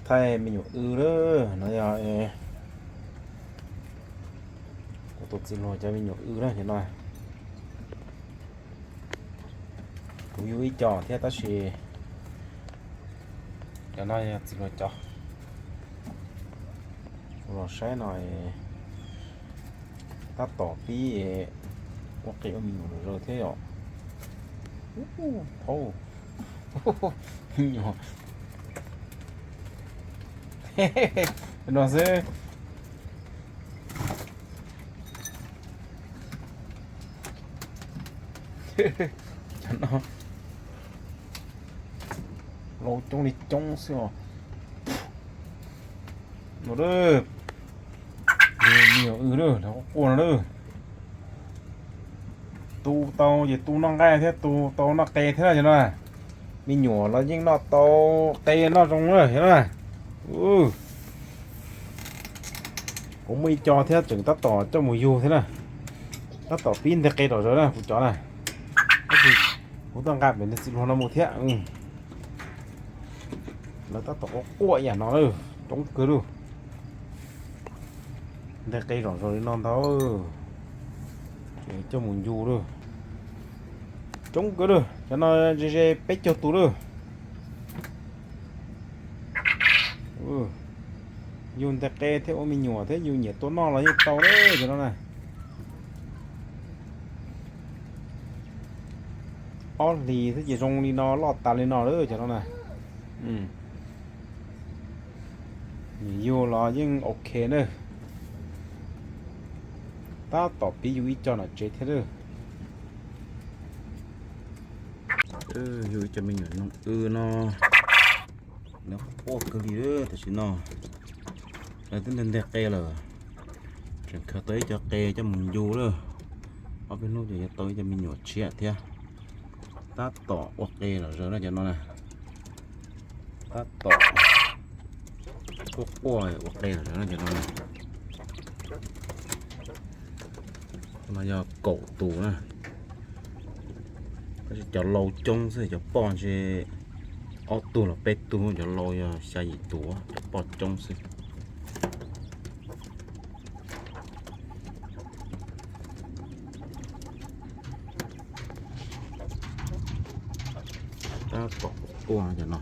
Thaij me nyuam wb lawm no yog kuv tus txiv hluas cov me nyuam wb na cov no. Kuv yug ib co thiab tab sis cov no yog txiv hluas cov. Kuv los saib no tab tom pib ua qe ua me nyuam lawm thiab yom. Thaub me nyuam no xwb. Cov no laus coob li coob xwb os. No, me nyuam wb lawm, quaj quaj no lawm. Tu tau ces tu noj nqaij thiab tu tau noj qe thiab no cov no. Me nyuam los yeej noj tau qe noj zoo na cov no. Kuv muaj ib co thiab tseem tab tom coj mus yug thiab na. Tab tom pib nteg qe rov zaws na kuv cov na. Tab sis kuv tuaj nqa pem niag txiv hluas no mus thiab. Lawv tab tom quaj quaj ib yam no lawm, coob kawg lawm. Nteg qe zom zaws li no ntag. Ces coj mus yug lawm. Coob kawg lawm, cov no ze ze peb caug tus lawm. Yug nteg qe thiab ua me nyuam thiab yus nyiam tua noj los yeej tau lawm cov no na. Ob hlis thiab ces zoo li no loj tas li no lawm cov no na. Yug los yeej ok na. Tab tom pib yug ib co nom tsev thiab lawm. Yug ib co me nyuam noog w no, lawv quaj kawg li tam sim no. Lawv twb nteg nteg qe lawm, tseem khaws tau ib co qe coj mus yug lawm. Ob peb hnub ces yuav tau ib co me nyuam tshiab thiab. Tab tom ua qe lom zaws no cov no na. Tab tom quaj quaj ua qe lom zaws no cov no na. No yog kaum tus na. Tab sis cov laus coob xwb, cov poj ntshe ob tug los peb tug, cov laus yog xya yim tus, cov poj coob xwb. Tab tom quaj cov no.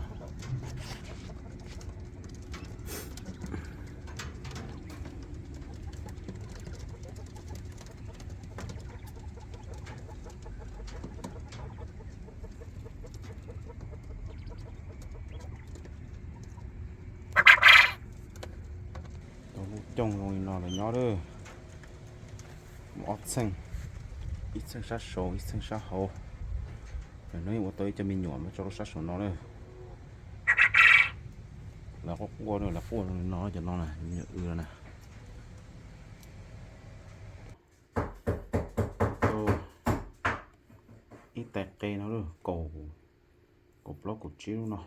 Tau lub cooj zoo li no lawv nyob lawm. Muaj ob txheej, ib txheej sab saud ib txheej sab hauv. Lawv hnub ua tau ib co me nyuam muab tso lub sab saud no lawm. Lawv quaj quaj, lawv quaj zoo li no cov no na, me nyuam w no na. Tau ib tais qe no lawm, kaum plaub kaum tsib lub no.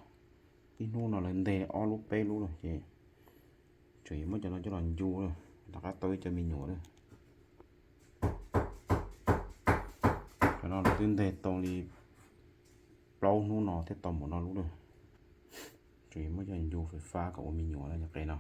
Ib hnub no lawv nteg ob lub peb lub lawm ces tseem yuav muab cov no coj los ncu lawm, rov qab tau ib co me nyuam lawm. Cov no lawv twb nteg tau li plaub hnub no thiab tau npaum no lub lawm. Tseem yuav muab coj ncu fais fab kom ua me nyuam lawm cov qe no.